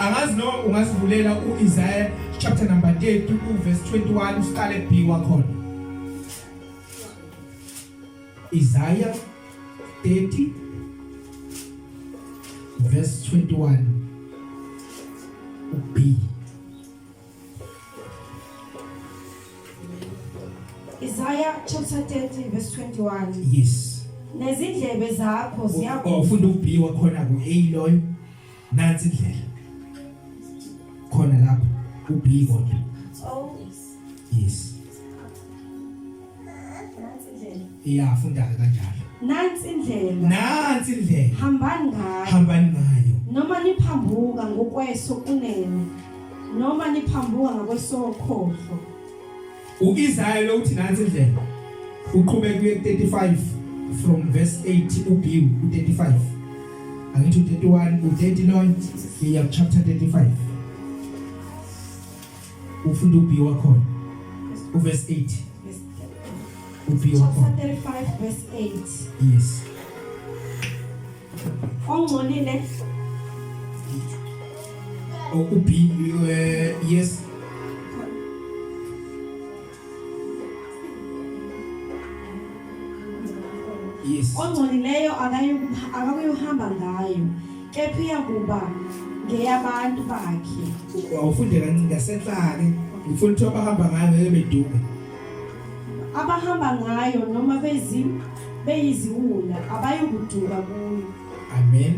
Angazi noma ungasivulela uIsaiah chapter number 30 uverse 21 usiqale B wakhona. Isaiah 30 verse 21 uB. Isaiah chapter 30 verse 21. Yes. Nezindlebe zakho ziyaku Oh, ufunda uB wakhona ku A loyo. Nansi indlela. Khona lapho uB kodwa. Oh. Yes. Nansi indlela. Iya funda kanjalo. Nansi indlela. Nansi indlela. Hambani ngayo. Hambani ngayo. Noma niphambuka ngokweso kunene. Noma niphambuka ngakwesokhohlo. UIsaya lo uthi nansi indlela. Uqhubeka kuye 35 from verse 8 uB u35. Angithi u31 u30 loyo iya chapter 35. Ufunda uB wakhona. Uverse 8. UB wakhona. Chapter 35 verse 8. Yes. Ongcolile Oh, uB yes. Yes. Ongcolileyo akayuhamba ngayo kepha iyakuba ngeyabantu bakhe. Awufunde kancane ngasenhla ke. Ngifuna ukuthi abahamba ngayo ngeke beduke. Abahamba ngayo noma bezi beyiziwula abayukuduka kuyo. Amen.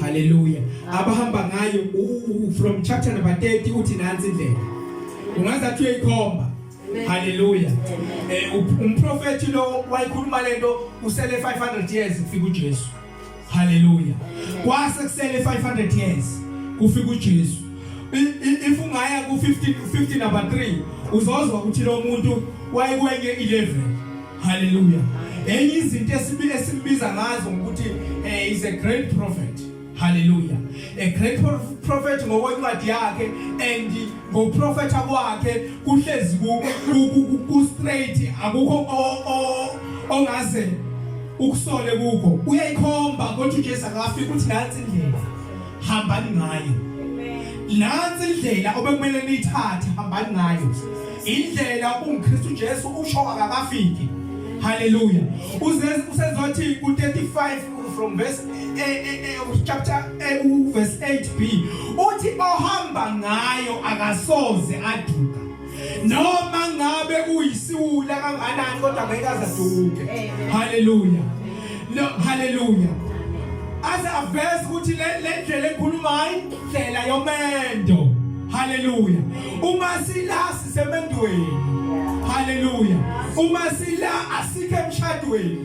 Hallelujah. Abahamba ngayo from chapter number 30 uthi nansi indlela. Ungaze athi uyayikhomba. Hallelujah. Eh umprofeti lo wayikhuluma lento usele 500 years kufika uJesu. Hallelujah. Kwase kusele 500 years kufika uJesu. If ungaya ku 15 50 number 3 uzozwa ukuthi lo muntu wayekwenye 11. Hallelujah. Enye izinto esibile esimbiza ngazo ngokuthi eh, is a great prophet. Hallelujah. A great prophet ngokwencwadi yakhe and ngokuprofetha kwakhe kuhlezi ku ku straight akukho ongaze ukusole kukho. Uyayikhomba kodwa uJesu akafika uthi nansi indlela. Hambani ngayo. Nansi indlela obekumele niyithathe hambani ngayo. Indlela unguKristu Jesu usho akakafiki. Hallelujah. Uze usezothi ku 35 from verse eh, eh, eh, chapter verse 8b uthi ohamba ngayo akasoze aduka. Noma ngabe uyisiwula kanganani kodwa ngeke azaduke. Hallelujah. No, hallelujah. Aze aveze ukuthi le ndlela ekhulumayo indlela yomendo. Hallelujah. Uma sila sisemendweni. Hallelujah. Uma sila asikho emshadweni.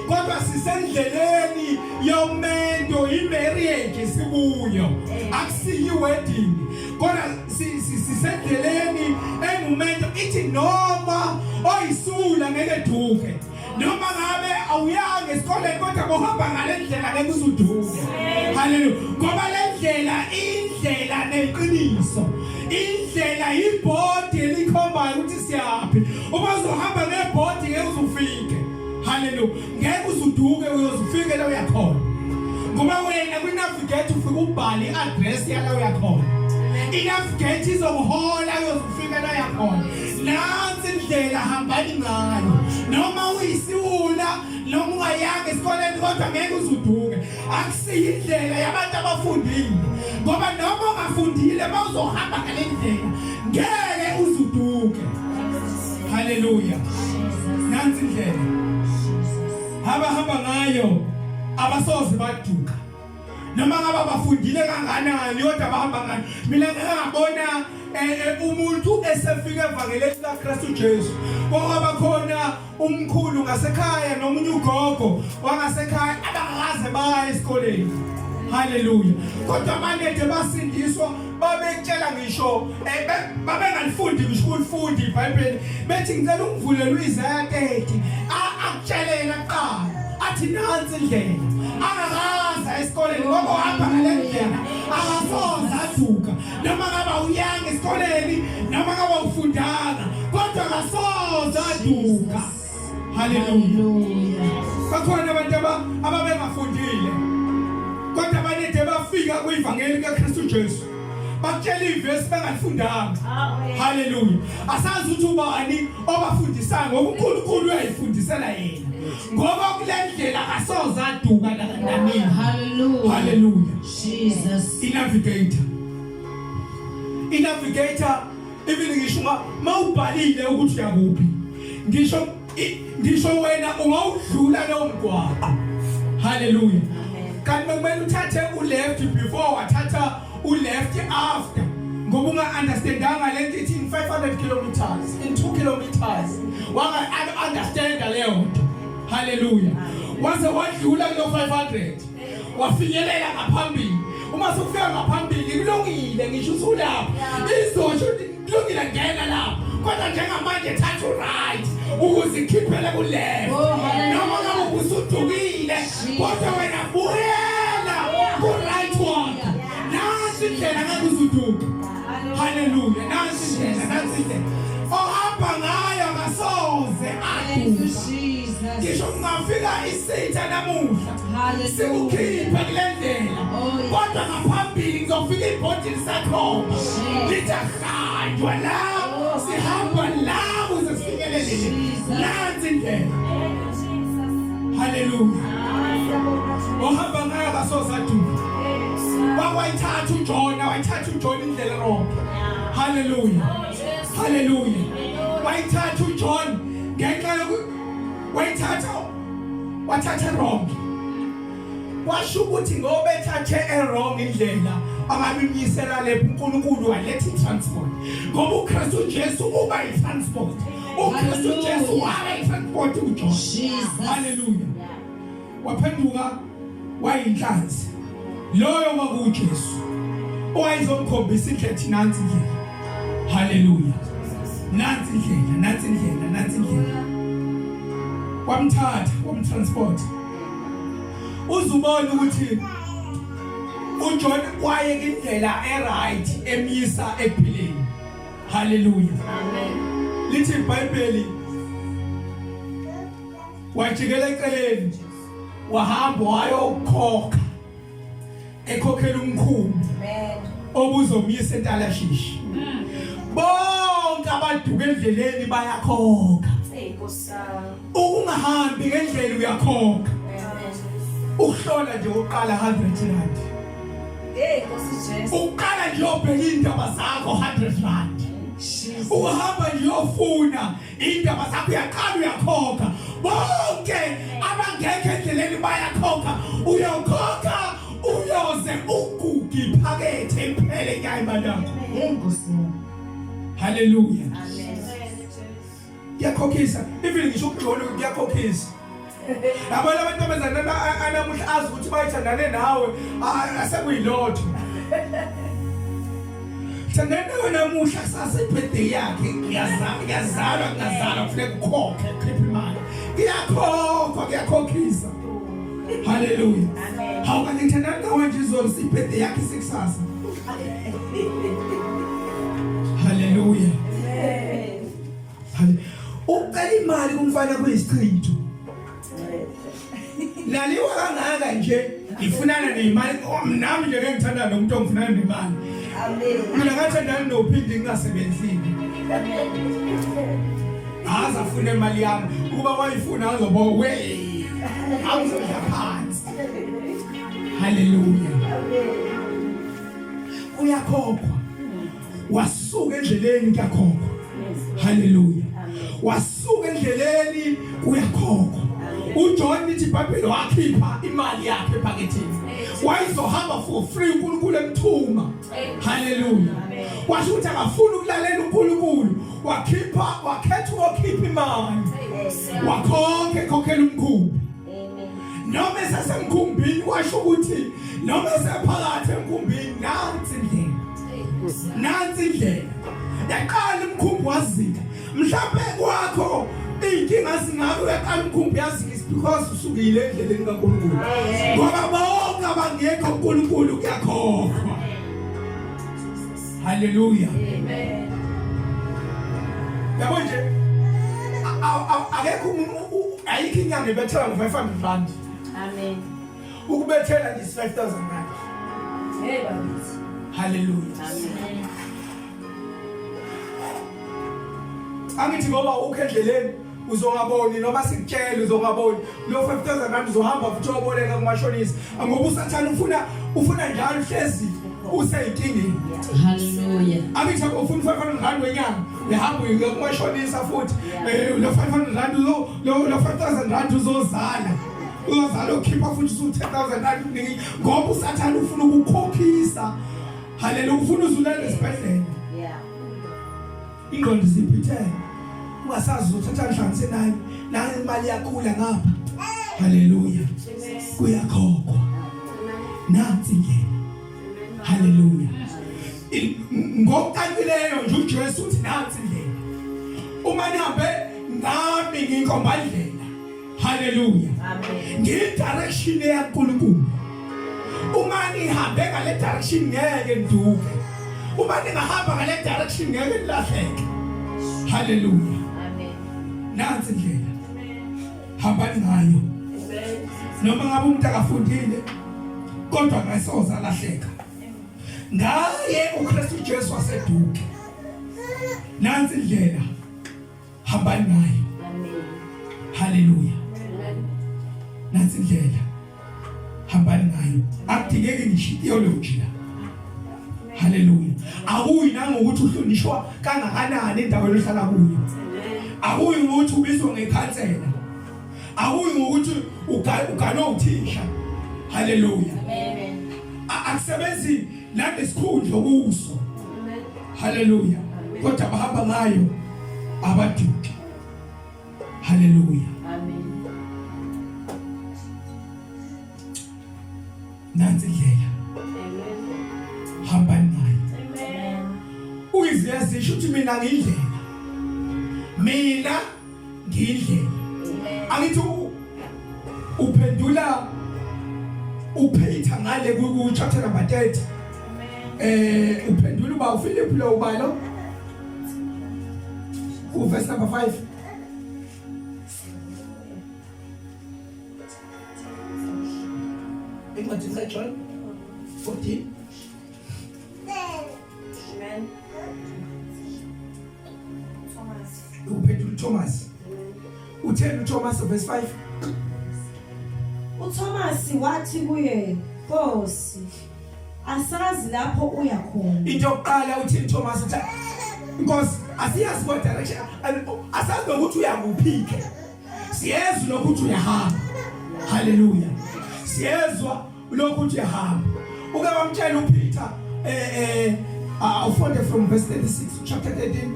Kodwa sisendleleni yomendo imarriage sikuyo. Akusiyi wedding. Kodwa sisendleleni engumendo ithi noma oyisula ngeke duke. Noma ngabe awuyanga esikoleni kodwa bohamba ngale ndlela ngeke uzuduke. Haleluya. Ngoba le ndlela indlela neqiniso. Indlela ibhodi elikhombayo ukuthi siyaphi. Uma uzohamba ngebhodi ngeke uzufike. Haleluya. Ngeke uzuduke uyozufike la uyakhona. Ngoba wena kwi-navigate ufike ubhale i-address yala uyakhona. I-navigate izokuhola uyozufika la uyakhona. Nansi indlela hambani ngayo. Noma uyisiwula noma ungayanga esikoleni kodwa ngeke uzuduke. Akusiyo indlela yabantu abafundile. Ngoba noma ungafundile mawuzohamba ngale ndlela ngeke uzuduke. Haleluya. Nansi indlela. Abahamba ngayo abasoze baduka. Noma ngabe bafundile kanganani kodwa bahamba ngayo. Mina ngingabona eh, eh, umuntu esefika evangeleni kaKristu Jesu. Kwaba khona umkhulu ngasekhaya nomunye ugogo wangasekhaya abangakaze baya esikoleni. Haleluya. Kodwa banede basindiswa babetshela ngisho eh, babengalifundi ngisho ukulifunda iBhayibheli bethi ngicela ungivulele uIsaya 30 akutshelela kuqala athi nansi indlela angakaza esikoleni ngoba uhamba ngale ndlela akasoze aduka noma ngabe awuyanga esikoleni noma ngabe awufundanga kodwa akasoze aduka. Haleluya. Bakhona abantu ababengafundile kodwa banede bafika kwivangeli kaKristu Jesu. Bakutshela ivesi bengalifundanga. Hallelujah. Asazi ukuthi ubani obafundisayo ngoba uNkulunkulu uyayifundisela yena. Ngoba kule ndlela akasoze aduka nakanini. Hallelujah. Hallelujah. Jesus. I-navigator. I-navigator even ngisho mawubhalile ukuthi uyakuphi. Ngisho ngisho wena ungawudlula lowo mgwaqo. Hallelujah. Kanti kumele uthathe u-left before wathatha u-left after ngoba unga-understandanga le nto ithi in 500 kilometers in 2 kilometers wanga-understanda leyo nto. Haleluya. Waze wadlula kulo 500 wafinyelela ngaphambili. Uma sokufika ngaphambili kulungile ngisho usulapha izosho kulungile ngena lapho, kodwa njengamanje thatha u-right ukuze ikhiphele ku-left. Oh, hallelujah. Noma ngabe usudukile kodwa wena buyela ku-right wakho. Nansi indlela ngeke uzuduke. Haleluya. Nansi indlela, nansi indlela ohamba ngayo akasoze Thank you, aduka. Jesus. Ngisho kungafika isitha namuhla Hallelujah. sikukhiphe kule ndlela, Oh, yeah. kodwa ngaphambili ngizofika ibhodi lisakhomba lithi ahanjwa la, Oh, sihamba la ukuze sifinyelele. Jesus. Nansi indlela. Haleluya. Ohamba ngayo akasoze aduka. Wakwayithatha uJona, wayithatha uJona indlela wrong. Haleluya. Haleluya. Wayithatha uJohn ngenxa yoku wayithatha wathatha wrong. Kwasho ukuthi ngoba ethathe e-wrong indlela angabe imyisela lephi uNkulunkulu waletha i-transport. Ngoba uKristu Jesu uba i-transport. uKristu Hallelujah. Jesu waba i-transport kuJohn. Jesus. Haleluya. Waphenduka wayinhlanzi. Loyo kwakuJesu owayezomkhombisa indlela, thi nansi indlela. Haleluya. Nansi indlela, nansi indlela, nansi indlela. Wamthatha, wamtransport. Uzubona ukuthi uJohn waye indlela eright emyisa ekuphileni. Haleluya. Amen. Lithi iBhayibheli wajikela eceleni wahamba wayokhokha ekhokhela umkhumbi obuzomyisa eTalashishi. Bonke abaduka endleleni bayakhokha. Hey Nkosi yami. Ukungahambi ngendlela uyakhokha. Ukuhlola nje uqala 100 rand. Hey Nkosi Jesu. Uqala nje ubheka indaba zakho 100 rand. Jesus. Uhamba nje uyofuna indaba zakho uyaqala uyakhokha. Bonke abangekho endleleni bayakhokha. Uyokhokha uyoze uguge iphakethe iphele imali yakho. Hey Nkosi yami. Haleluya. Amen. Kuyakhokhisa. Even ngisho ukujolo kuyakhokhisa. Yabona abantu abazana anamuhla azi ukuthi bayithandane nawe asekuyilotho. Thandana nawe namuhla kusasa ibirthday yakhe ngiyazama ngiyazalwa ngiyazalwa kufuneka ukhokhe ukhiphe imali. Kuyakhokhwa kuyakhokhisa. Haleluya. Hawu kanti ngithandana nawe nje izolo ibirthday yakhe sekusasa. Haleluya. Ucela imali kumfana kuyisichitho. Laliwa kangaka nje ifunana nemali. Oh, nami nje ngeke ngithandana nomuntu ongifunana nemali. Mina ngathandana nophindi ngingasebenzile. Aze afune imali yami ukuba wayifuna azobo we awuzodla phansi. Haleluya. Uyakhokhwa. Wasuka endleleni kuyakhokhwa. Haleluya. Wasuka endleleni kuyakhokhwa. uJohn lithi iBhayibheli wakhipha imali yakhe ephaketheni. Wayizohamba for free uNkulunkulu emthuma. Haleluya. Washo ukuthi akafuni ukulalela uNkulunkulu. Wakhipha wakhetha ukukhipha imali. Wakhokhe khokhela umkhumbi. Noma esesemkhumbini washo ukuthi noma esephakathi emkhumbini nansi indlela. Nansi indlela. Yaqala umkhumbi wazika. Mhlawumbe kwakho inkinga singako uyaqala umkhumbi yazika is because usukile endleleni kaNkulunkulu. Ngoba bonke abangekho uNkulunkulu kuyakhokhwa. Haleluya. Amen. Yabo nje akekho umuntu ayikho inyanga ebethela ngo-500 rand. Amen. Ukubethela nje is 5000 rand. Hey bakithi. Hallelujah. Amen. Angithi ngoba ukho endleleni uzongaboni noma sikutshele uzongaboni lo 5000 rand uzohamba futhi uyoboleka kumashonisa ngoba usathane ufuna njalo uhlezi useyinkingeni. Hallelujah. Angithi ufuna 500 rand wenyanga uyahamba uye kumashonisa futhi lo 500 rand lo lo 5000 rand uzozala ukhipha futhi usu 10000 rand uniki ngoba usathane ufuna ukukhokhisa. Haleluya, ufuna uzulele esibhedlela. Yeah. Ingqondo isiphithene ungasazi uzothatha nhlanhla nayo la imali iyakhula ngapha. Haleluya, kuyakhokhwa. Nansi indlela. Haleluya. Ngokucacileyo nje uJesu uthi nansi indlela, uma nihambe ngami nginkomba indlela. Haleluya. Amen. Ngidirection yaNkulunkulu. Uma nihambe ngale direction ngeke niduke. Uma ningahamba ngale direction ngeke nilahleke. Haleluya. Amen. Nansi indlela. Hambani ngayo. Amen. Noma ngabe umuntu akafundile kodwa ngasoza alahleka. Ngaye uKristu Jesu waseduke. Nansi indlela. Hambani ngayo. Amen. Haleluya. Amen. Nansi indlela. Hambani ngayo. Akudingeki ngisho theology la. Haleluya. Akuyi nangokuthi uhlonishwa kangakanani endaweni ohlala kuyo. Akuyi ngokuthi ubizwa ngekhansela. Akuyi ngokuthi uganwe uthisha. Haleluya. Amen. Akusebenzi nangesikhundla kuso. Amen. Haleluya. Kodwa bahamba ngayo abaduki. Haleluya. Amen. Nansi indlela. Amen. Hamba nayo. Amen. Uyiziyazisho ukuthi mina ngiyindlela. Mina ngiyindlela. Angithi uphendula uPeter ngale ku chapter number 30. Uphendula uba uPhilip lo ubalo ku verse number 5. Encwadini kaJohn 14. Amen. Thomas. Uphendula uThomas. Utheni uThomas verse 5? uThomas wathi kuye, Nkosi, asazi lapho uya khona. Into yokuqala uthini Thomas uthi Nkosi asiyazi kwa direction, asazi nokuthi uyakuphi ke. Siyezwa lokuthi uyahamba. Haleluya. Siyezwa lokhu ukuthi uyahamba. Uke wamtshela uPeter awufunde from verse 36 chapter 13.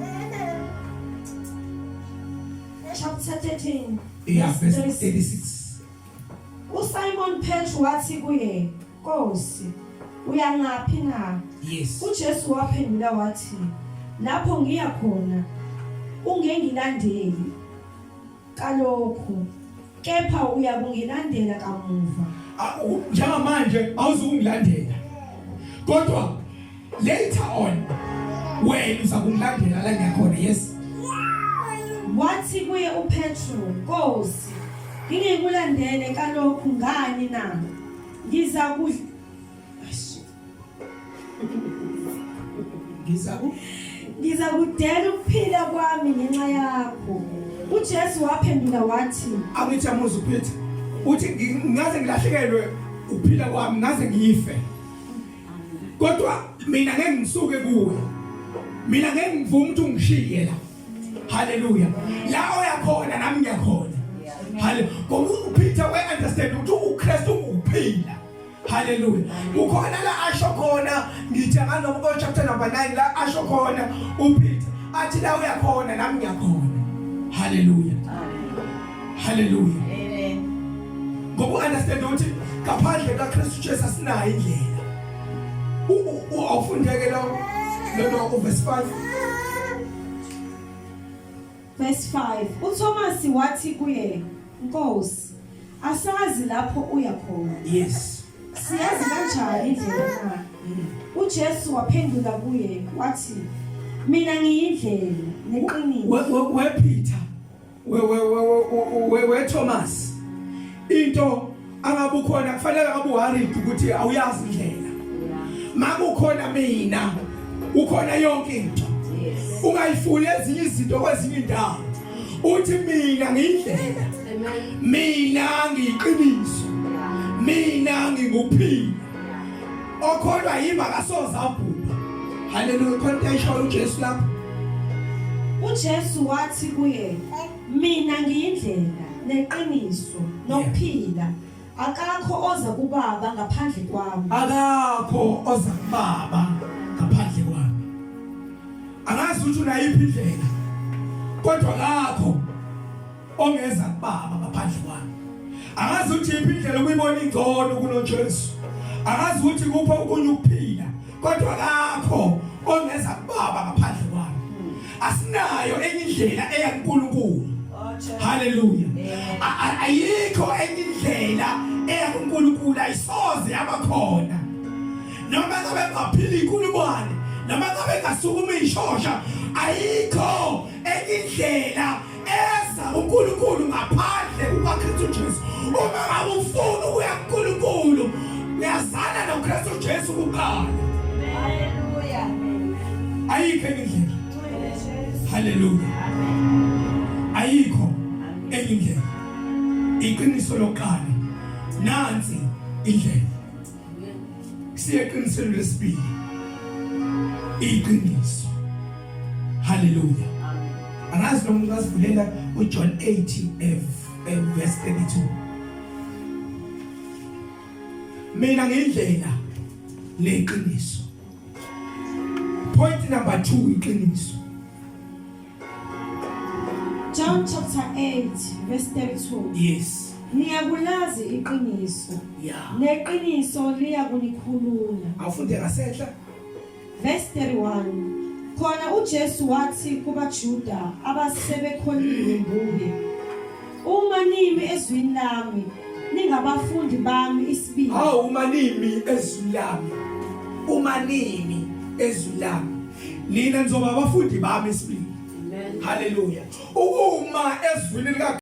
Chapter 13. Yeah, verse 36. uSimon Petro wathi kuye, Nkosi, uyangaphi na? Yes. uJesu waphendula wathi, lapho ngiya khona ungengilandeli kalokhu, kepha uyakungilandela kamuva. Njengamanje awuzukungilandela, kodwa later on wena uzakungilandela la ngiyakhona. Yes. Wathi kuye uPetro, Nkosi, ngingikulandele kalokhu ngani na? Ngiza Ngizaku ngizakudela ukuphila kwami ngenxa yakho. uJesu waphendula wathi, Angithi amuzwa uPeter uthi ngaze ngilahlekelwe ukuphila kwami, ngaze ngife, kodwa mina ngeke ngisuke kuwe, mina ngeke ngivume ukuthi ungishiye la. Haleluya. La oyakhona nami ngiyakhona. Haleluya. Ngoba uPeter we understand ukuthi uKristu ukuphila. Haleluya. Kukhona la asho khona, ngithi nganoma ko chapter number 9 la asho khona uPeter athi la uyakhona nami ngiyakhona. Haleluya. Haleluya. Amen. Ngoba understand ukuthi ngaphandle kaKristu Jesu asinayo indlela. Awufundeke lo lo verse 5. Verse 5. uThomas wathi kuye, Nkosi, asazi lapho uya khona. Yes. Siyazi kanjani indlela na? uJesu waphendula kuye wathi, mina ngiyindlela neqiniso. We Peter, we Thomas, into angabe ukhona kufanele ngabe worried ukuthi awuyazi indlela. Makukhona mina, ukhona yonke into. Ungayifuni ezinye izinto kwezinye indawo. Uthi mina ngiyindlela. Mina ngiyiqiniso. Mina nginguphila. Okholwa yimi akasoze abhubha. Haleluya, khona into ayishoyo uJesu lapho. UJesu wathi kuye, "Mina ngiyindlela neqiniso nokuphila. Akakho oza kuBaba ngaphandle kwami." Akakho oza kubaba ngaphandle kwami. Angazi ukuthi unayiphi indlela, kodwa akakho ongeza kubaba ngaphandle kwami. Angazi ukuthi iphi indlela okuyibona ingcono kunoJesu. Angazi ukuthi kuphi okunye ukuphila, kodwa akakho ongeza kubaba ngaphandle kwami. Asinayo enye indlela eya kuNkulunkulu. Haleluya. Ayikho enye indlela eya kuNkulunkulu, ayisoze yabakhona. Noma ngabe ngaphila inkulungwane, noma ngabe ngasukuma ishosha, ayikho enye indlela eza kuNkulunkulu ngaphandle kukaKristu Jesu. Uma ngabe ufuna ukuya kuNkulunkulu, uyazana noKristu Jesu kuqala. Hallelujah. Ayikho enye indlela. Haleluya. Ayikho enye indlela. Iqiniso lokuqala. Nansi indlela. Siye eqinisweni lesibili. Iqiniso. Haleluya. Angazi noma ungasivulela uJohn 8 verse 32. Mina ngiyindlela neqiniso. Point number 2, iqiniso. John chapter 8 verse 32. Yes. Niyakulazi iqiniso. Yeah. Neqiniso liyakunikhulula. Awufunde ngasenhla. Verse 31. Khona uJesu wathi kubaJuda abasebekholiwe nguye, "Uma nimi ezwini lami, ningabafundi bami isibili." Hawu, uma nimi ezwini lami. Uma nimi ezwini lami. Nina nizoba abafundi bami isibili. Amen. Haleluya. Ukuma ezwini lika